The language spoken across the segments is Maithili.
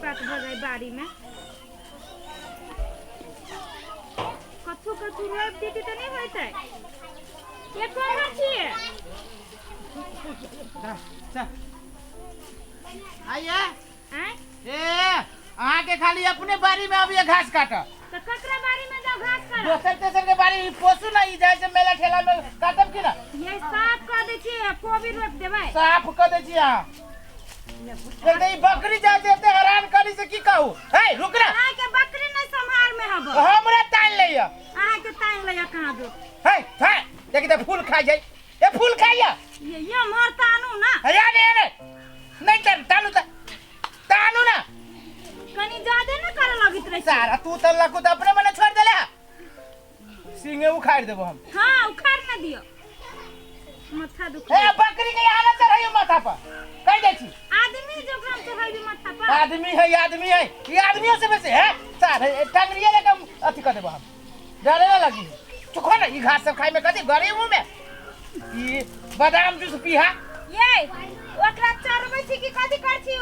पात भऽ जाय बाड़ी में। कथू कथू रोपि देती तऽ नहि होइतै। ये कहाँ छियै? आइए। आँय? ए, अहाँके खाली अपने बाड़ी में अभी घास काटऽ। तऽ ककरा बाड़ी में जाउ घास काटऽ? दोसर तेसर के बाड़ी पोसू ना, ई जाइ छै मेला ठेला में, काटब की ना? ये साफ कऽ दै छियै, कोबी रोपि देबै। साफ कऽ दै छी अहाँ। देख, ई बकरी जाइ छै एते हैरान करी से की कहू। हे, रुक ना। अहाँके बकरी नहि सम्हार में हब। हमरा तानि लैया। अहाँके तानि लैया कहाँ दो। हे हे, देखी तऽ फूल खा जाइ, ए फूल खाइया। ये हमर तानू ना। अरे नहीं नहीं नहीं, तानू तानू तानू ना। कनी ज्यादा ना करे लगैत रहे। सारा तू तल्ला को तो अपने मने छोड़ देले हा। सिंगे उखाड़ देबो हम। हाँ, उखाड़ ना दियो, माथा दुख। ए, बकरी के हालत चढ़ाइयो माथा पर, कह दे छी। आदमी जो ओकरा चढ़ाइबे माथा पर। आदमी है, आदमी है ये, आदमियों से बेसी है सारे। टंगरिया लेके हम अथी कर देबो हम, डरे ना लगी। चुखो ना, ई घास सब खाई में कथी गरीब हूं मैं। ई बादाम जूस पीहा। ये ओकरा चरबै छी कि कथी कर छी?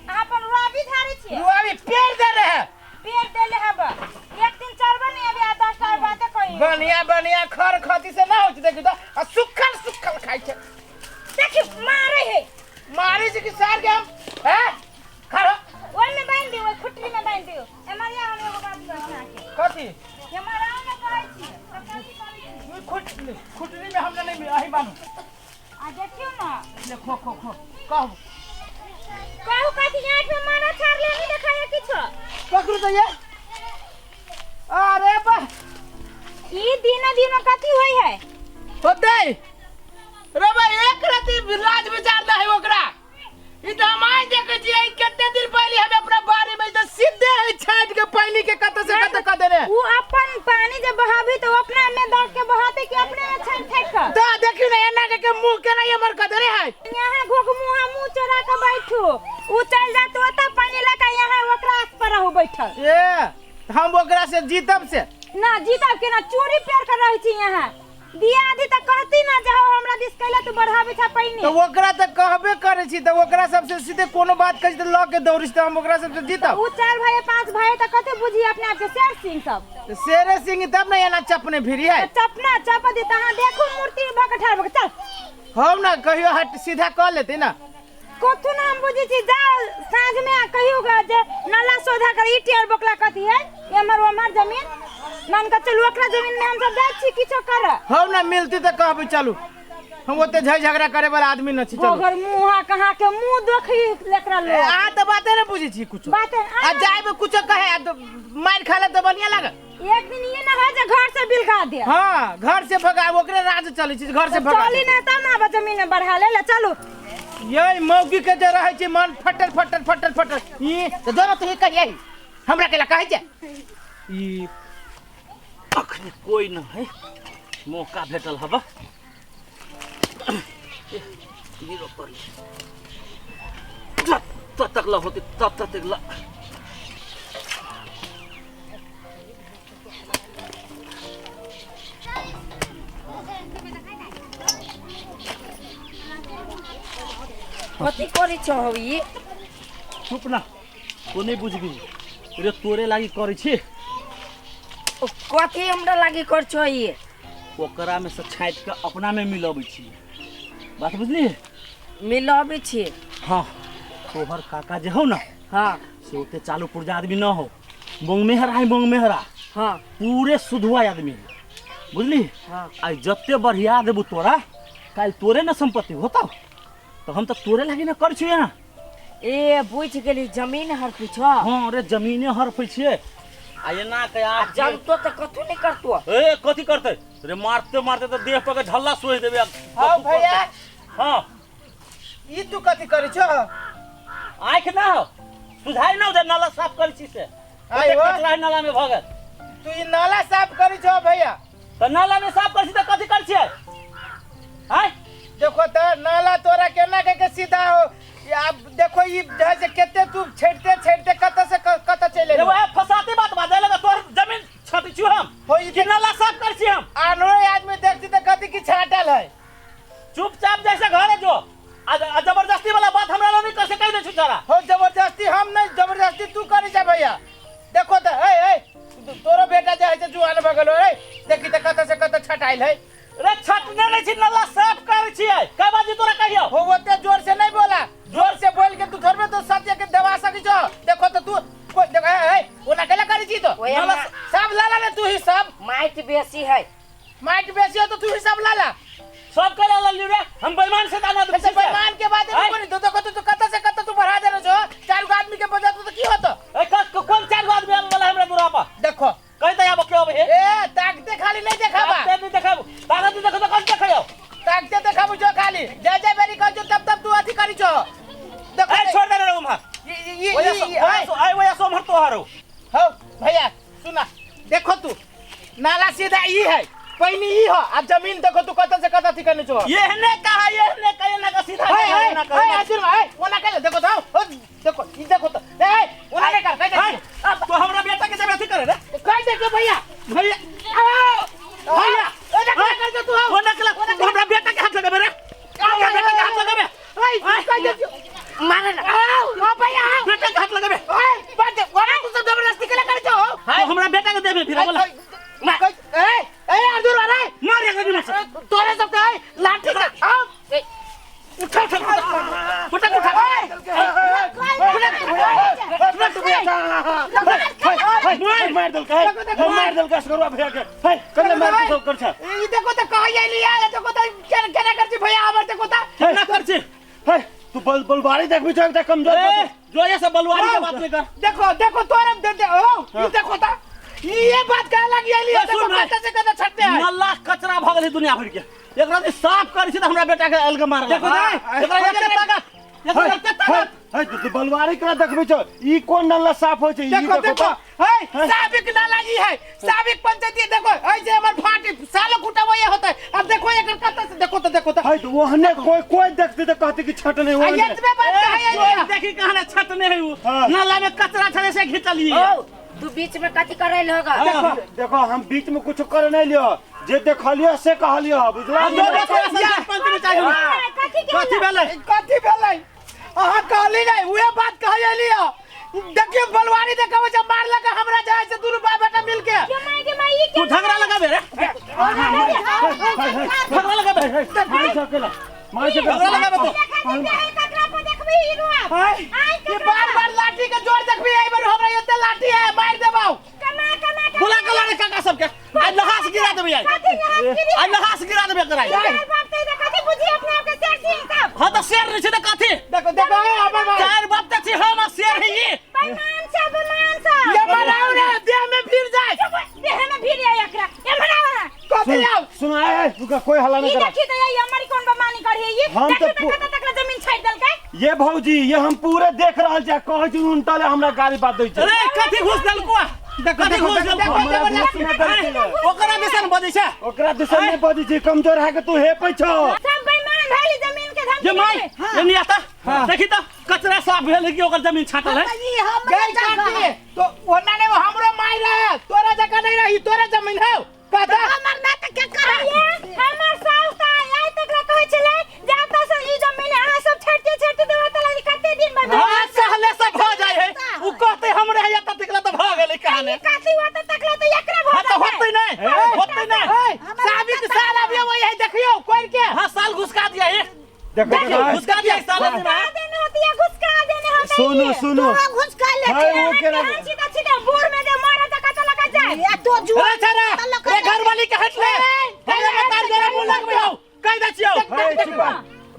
अहाँ अपन रुआबी झाड़ै छी। रुआबी पेड़ दे रहे है। पेड़ देले हब, एक दिन चरबै नहीं अभी, आ 10 टा बाते कही। बढ़िया बढ़िया खर खती से ना होइ छै, देखी तो, आ सुखल सुखल खाइ छै। देखी मारे है। मारे छै कि सार के हम हैं खरो। ओइ में बांधि दियौ, ओइ खुटरी में बांधि दियौ। एमहर आ, हम एगो बात कहै छी अहाँके। कथी? एमहर आउ ने, कहै छी तऽ कथी करै छी? ई खुटरी में हमरा नहीं, अही बान्हू। आ देखियौ ने। ले खो खो खो, कहू। कहू कथी? आँख में माना छाड़ले नहीं देखाय किछो। पकड़ू तो ये। अरे बा, ई दिन दिन कथी होय है? होतै रे बा, एक रति लाज विचार ना है ओकरा। ई तऽ हम आइ देखै छियै, कते दिन पहिले हम अपना बाड़ी में तऽ सीधे है छाट के पानी के कत से कत क देने। उ अपन पानी जब बहाबी तो अपना में दौड़ के बहाते कि अपने में छाट छाट के? तो देखियो ना, एना के मुंह केना एमर क देने है। यहाँ घोघ मुंह मुंह चोरा के बैठू, उ चल जात ओता पानी लगा, यहाँ ओकरा आस पर रहू बैठल। ए, हम ओकरा से जीतब से ना जीतब के ना, चूड़ी पेर के रहै छी यहाँ। दिया आदि त कहती ना जे हो हमरा दिस कैला तू बढ़ाबे छा पहिने। तो ओकरा त कहबे करे छी, त ओकरा सबसे सीधे कोनो बात कहि त ल के दौड़िस, त हम ओकरा सबसे जीतब। उ चार भाई पांच भाई त कते बुझी अपने आप के शेर सिंह सब। त शेरे सिंह तब ना एना चपने भिरी है। त चपना चप दे त अहाँ देखू मूर्ति भ के ठाढ़ भ के चल। हम ना कहियो हट सीधा क लेते ना। कथू ना हम बुझी छी, जाओ साँझ में आ कहियो गा जे नाला सोधा कर ई टेर बोकला कथी है एमहर ओमहर जमीन मान के चलू, ओकरा जमीन में हम सब जाइ छी किछो कर। हम ना मिलती त कहबे चलू, हम ओते झै झगड़ा करे वाला आदमी न छी। चलू। ओकर मुंह कहाँ के मुंह देखी लेकरा ए, लोग। अहाँ त बाते न बुझै छी कुछो। बाते आ जाय में कुछो कहे आ तो मार खा ले त बढ़िया लागे। एक दिन ये ना हो जे घर से बिलगा दे। हाँ, घर से भगा, ओकरे राज चलै छै, घर से भगा। चली ना तब ना जमीन में बढ़ा ले, ले चलू। ये मौगी के जे रहै छै मन फटल फटल फटल फटल, ई त दोनो तू ही कहियै हमरा केला कहै छै। ई अखनी कोई न है, मौका भेटल हबा। हीरो पर जब तक ला होती तब तक ला। कथी करै छौ हौ ई? चुप ना, तो नहीं बुझबी रे, तोरे लागी करै छी। ओ कथी हमरा लागी कर छौ ई? ओकरा में से छाँटि के अपना में मिलबै छी, बात बुझली? मिलबै छी? हाँ, तोहर काका जे हौ ना, हाँ, से ओते चालू पुर्जा आदमी न हो, मंगमेहरा है मंगमेहरा। हाँ, पूरे सुधुआ आदमी है, बुझली? हाँ। आई जते बढ़िया देबू तोरा, काल्हि तोरे न संपत्ति होतौ, तो हम तो तोरे लागी न कर छी यहाँ। ए बुझ गेली, जमीन हरपी छौ। हाँ रे, जमीने हरपै छियै आ एना के आ जनतो तऽ कथू नहि करतो। ए कथी करतै रे, मारते मारते तऽ देह पर के झल्ला सोहि देबै। हाँ भैया। हाँ। ई तू कथी करै छौ? आँखि ना हो सुझाइ ना हो जे नाला साफ करै छी से। आइ हो। कचरा है नाला में भऽ गेल। तू ई नाला साफ करै छौ भैया? तऽ नाला में साफ करै छी तऽ कथी करै छियै? आँय? देखो तऽ नाला तोरा केना के के सीधा हो, ई आब देखो ई जे से केते तू छेड़ते छेड़ते कत से कत चलि एलहो। एगो फसाती बात बाजै लगा, तोहर जमीन छाटै छियौ हम हो ई कि नाला साफ करै छी हम? आनो आदमी देखती तऽ कहती कि छाटल है। चुपचाप जैसे घरे जो, आ जबरदस्ती वाला बात हमरा लग नहीं कर सकै दे छु सारा। हो जबरदस्ती हम नहीं, जबरदस्ती भऽ गेलो रे। देखी तऽ कतऽ से कतऽ छटाइल है। रे छटने नहीं छी, नल्ला साफ करै छियै। कै बाजी तोरा कहियो? हो ओते जोर से नहीं बोला, जोर से बोल के तू थोड़बे तो सत्य के दबा सकी छो। देखो तो तू कोई देखो, ए ए ओना केला करै छी तो ओए नल्ला सब लाला ने तू ही सब। माटि बेसी है। माटि बेसी हो तो तू ही सब लाला। सब करे लल्लू रे, हम बेईमान से दाना ऐसे बेईमान के बात आय। नहीं तो देखो तू कतऽ से कतऽ तू बढ़ा देने छो। चार गो आदमी के बजा तो की होतो? ए कोन चार गो आदमी आबे वाला हमरा दुरा पर? देखो कहि त आब के आबे हे? ए ताकते खाली नहीं देखाबा। ताकते नहीं देखाबू। ताकत नहीं देखो तो कौन देखायो? ताकते देखाबू जो खाली जय जय बेरी कह जो तब तब तू अथी करी छो। देखो ए छोड़ दे रे उम्हर। ई ओया ई सो ई ओया सो आय ओया सो उम्हर तोहारो। हो भैया सुना, देखो तू नाला सीधा ई है, पहिनी ई हो, आ जमीन देखो तू कतऽ से कतऽ अथी करने छो। एहने कहा, एहने कहे ना का सीधा हे हे ना कहे। हे अर्जुन भाई ओना कर देखो तो हो देखो ई देखो तो ए ओना के कर कह दे। अब तो हमरा बेटा के जब अथी करे रे। कह दे के भैया भैया भैया ए देखो कर दे तू ओ नकला हमरा बेटा के हाथ लगाबे रे। हमरा बेटा के हाथ लगाबे। ए कह दे मारे ना। आओ ओ भैया आओ। बेटा के हाथ लगाबे। ओए बात ओना तू सब जबरदस्ती के कर छो। तो हमरा बेटा के देबे फिर बोला। ए ए अर्जुन भाई मार एक दिन से। तोरे सब के लाठी से आओ। उठा उठा उठा उठा। मार देलकै, मार देलकै असगरुआ भैया के। हे कने मार के सब कर छ। ई देखो त कहि आइली आ देखो त केना केना कर छी भैया हमर देखो त ना कर छी। हे तू बल बलवारी देखबी छ एकटा कमजोर। ए जो ये सब बलवारी के बात नहीं कर। देखो देखो तोरे दे दे ओ ई देखो त ये बात कहे लागी आइली ए, देखो सुन भाई। कत से कत छटते है। नल्ला कचरा भ गेलै दुनिया भर के। एकरा जे साफ करै छी त हमरा बेटा के अलग मारल। देखो त, एकरा एते ताकत, एकरा एते ताकत। हे तू बलवारी करा देखबी छ, ई कोन नल्ला साफ होय छै? ई देखो देखो देखो हे साबिक नाला ई है, साबिक पंचायती देखो ऐसे हमर फाटी सालो कुटा वही होता है। अब देखो एकर कत से देखो त देखो त। हे तो ओहने कोई कोई देखते त कहते कि छट नहीं आ ओहने। एतबे बात कहे आइली। देखी कहना छत नहीं है वो। हाँ। नाला में कचरा छले से घिचलिए। ओ तू बीच में कथी करैल होगा? देखो देखो हम बीच में कुछ कर नहीं लियो, जे देखलियो से कहलियो, बुझला? हम दो थोड़ा सा सरपंच में चाहिए। कथी के कथी भेलै? कथी भेलै? अहाँ कहली नहीं उहे बात कहे आइली। देखियो बलवारी देखाबै छै मार लगा हमरा जाय से दुनू बाप बेटा मिल के। के माय के माय ई तू झगड़ा लगाबे रे, झगड़ा लगाबे, मार सकेला, मार झगड़ा सकेला। लगाबे तो। ककरा पर देखबी ई रुआ? हाय ये बार बार लाठी के जोर देखबी, एई बार हमरा एते लाठी है मार देबौ। कमा कमा बुला के लाने काका सबके। आइ लहास गिरा देबै आइ। कथी लहास गिरी? आइ लहास गिरा देबै एकरा आइ। चार बाप ते कथी बुझी अपना आप के शेर सिंह सब? हाँ तो शेर नहीं छै त कथी? देखो देखो ए हमर भाई। चार बाप त छी हम आ शेर है ई। बेईमान सब बेईमान सब। ये बनाओ रे देह में भीड़ जाए। देह में भीड़ आई एकरा। ये बनाओ ना। कथी आओ? सुनो ए रुका, कोई हल्ला ई नहीं करा। देखी त ये हमारी कोन बेईमानी करी ई? हम देखी तो त कत तक जमीन छाड़ देलकै। ये भौजी ये हम पूरे देख रहल छै, कहै छै उनटा ले हमरा गाली बात दै छै। अरे कथी घुस देलको? देखो कथी देखो घुस देखो देलको? देखो हमरा जबरदस्ती घुस न देलकै। ओकरा दिसन बजै छै। ओकरा दिसन नहीं बजै छै, कमजोर है के तू हे पै छौ। सब बेईमान भेली जमीन के धमकी ये माई देबै। ये नहीं आता। देखी त कचरा साफ भेल कि ओकर जमीन छाटल है। ई हमरा गई जगह काटी तो ओना ने हमरो मार रहे, तोरा जगह नहीं रही, तोरा जमीन है कहता। हमर ना त के कर हमर साउस त आइ तक ला कहै छलै जाता से ई जमीन अहाँ सब छाड़ते छाड़ते देवा त लागी कते दिन में हाँ सहले से भ जाय है। उ कहते हमरे है त तकला त भ गेलै कहाने। कथी हुआ त तकला त एकरा भ हाँ त होतै नहीं, होतै नहीं। ए साबिक साल अभी वही है देखियो कोई के। हाँ साल घुसका दिया है, देखो देखो घुसका दिया साल में। घुसका देने होती है, घुसका देने होती है। सुनो सुनो तोरा घुस का ले है वो केना सीधा सीधा बोर में दे मारा त कत लगा जाए। या तो जुआ अरे छाड़ा रे घर वाली के हट ले। हमरा बता जरा मुंह लगबै हौ कहि दै छियौ। हे चुपा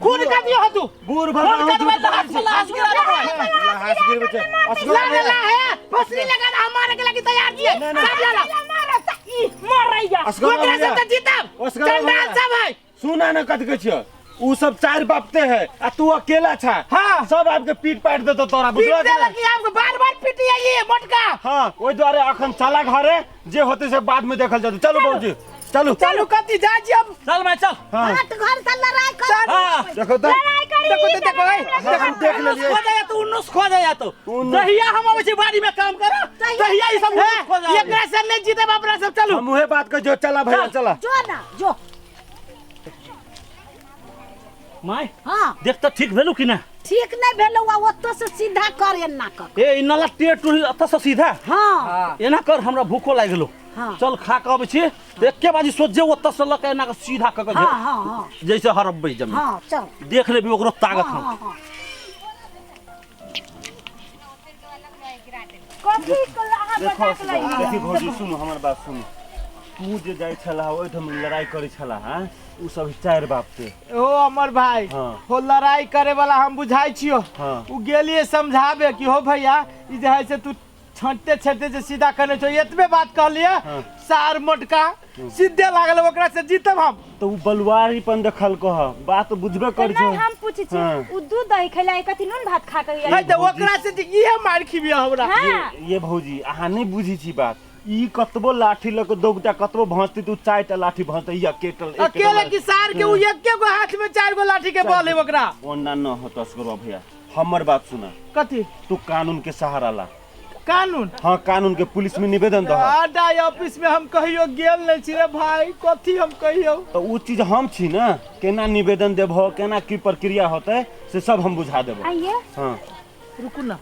खून का दियो हो तू बूढ़ फोन भगवान कर देबै लहास पर लहास गिरा देबै। लहास गिरबै छै असगर ला ला है फसली लगा हमारे के लगी तैयार दिए सब ला ला मारा त ई मर रही है। असगर ओकरा से त जीतब असगर चंडाल सब है। सुना न कथी कहै छियौ, उ सब चार बापते है आ तू अकेला छा। हाँ। सब आबि के पीट पाट देतौ तोरा, पीट बुझलऽ कि देलक नहि? कि आपके बार बार पीटी आई मोटका। हाँ ओहि दुआरे अखन चला घरे, जे होतै से बाद में देखल जेतै। चलू बाबूजी चलू चलू कथी जाइ छी हम। चल माय चल। हाँ हाथ घर से लड़ाई कर। हाँ देखो त लड़ाई करी देखो त देखो ए हम देख लेलियै। खो जाए तो उन्नूस खो जाए तो उन्नूस। जहिया हम अबै छी बाड़ी में काम कर तहिया ई सब उन्नूस खो जाए। एकरा से नहीं जीतब अपना सब चलू। हम उहे बात कह चला भैया चला। जो ना जो। माय हाँ देख त ठीक भेलू कि ना? ठीक नहीं भेलौ आ ओतऽ से सीधा कर एना कर। ए ई नाला टेढ़ टूढ़ एतऽ से सीधा। हाँ एना कर, हमरा भूखो लागि गेलो। हाँ। चल खा के अबै छी तऽ एके बाजी सोझे ओतऽ से लऽ के एना कऽ सीधा कऽ के हाँ हाँ हाँ जैसे हरबै जमीन। हाँ चल। देख लेबी ओकरो ताकत हम। हाँ हाँ। कथी अहाँ देखो बजा के लइली? देखी भौजी, सुनू हमर बात सुनू। तू जे जाइ छला ओहिठाम लड़ाई करै छला, हाँ उ सब चारि बाप के। ओ अमर भाई। हाँ। हो लड़ाई करे वाला हम बुझाई छियो। हाँ। उ गेलिए समझाबे कि हो भैया ई जे है से तू छंटते छंटते जे सीधा करने छो, एतबे बात कहलिए। हाँ। सार मोटका सीधे लागल, ओकरा से जीतब हम। तऽ उ बलुआरीपन देखल कह, बात बुझबे कर नहि छौ। हम पूछै छी, हाँ। उ दूध दही खैला कथी नून भात खा के है तऽ ओकरा से जे इहे मार खिबियो हमरा। हाँ। ये भौजी अहाँ नहि बुझी छी बात। ई कतबो लाठी लऽ कऽ दौगता, कतबो भसतै तऽ उ चारिटा लाठी भसतै या केटल एक अकेले कि सार के उ एके गो हाथ में चार गो लाठी के बल है ओकरा। ओना न होतो असगरवा भैया, हमर बात सुना। कथी? तू कानून के सहारा ला। कानून? हाँ कानून के, पुलिस में निवेदन दह। आडा ऑफिस में हम कहियो गेल नहीं छी रे भाई, कथी हम कहियो? तऽ उ चीज हम छी ना, केना निवेदन देबहो, केना की प्रक्रिया होतै से सब हम बुझा देबो। आइए। हाँ। रुकू ना,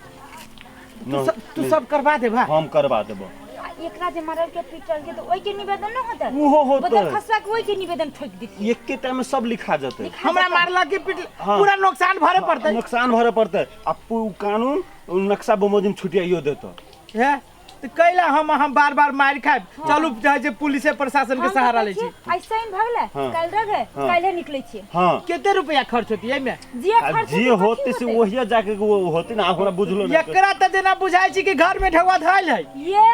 न, तू सब करवा दे भा। हम करवा देबो। आ एकरा जे मारल के पीटल के तऽ ओहि के निवेदन न होतै? उहो होतै। बदल खसवा के ओहि के निवेदन ठोक देतियै। एके टाइम में सब लिखा जेतै। हमरा मारला के पीट हाँ। पूरा नुकसान भरे पड़तै। नुकसान भरे पड़तै आ कानून उ नक्शा बमोजिम छुटियाइयो देतौ। हे तऽ कैला हम बार बार मार खायब? चलू जाइ छै पुलिसे प्रशासन के हम तऽ सहारा कहै लै छी। छियै, ऐसे ही भऽ गेलै। हाँ। काल्हि रह हाँ। काल्हे निकलै छियै। हाँ। कते रुपया खर्च होती एहिमे? जे आ खर्च जे होतै, होते कथी से होतै? वही जाके वो होते ना, हमरा बुझलो नहीं। एकरा तऽ जेना बुझाइ छी कि घर में ढौआ धइल है। ये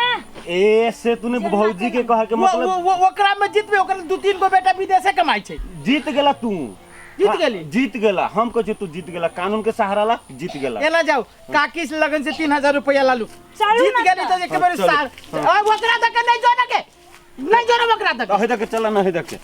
ए से तूने भौजी के कहे के वो मतलब वो वो ओकरा में जीतबे, ओकरा दू तीन गो बेटा विदेशे कमाइ छै। जीत गेला तू। जीत हाँ, गेली? जीत गेला। हम कहै छी तू जीत गेला, कानून के सहारा ला जीत गेला। एना जाउ काकी से लगन से 3000 रुपया लालू। चलू जीत ना गेली तऽ। तऽ एक बेर हाँ, चलू। सार आ ओकरा तक नहीं जो ना के नहीं जो ना ओकरा तक। अहे तक चला ना, अहे तक।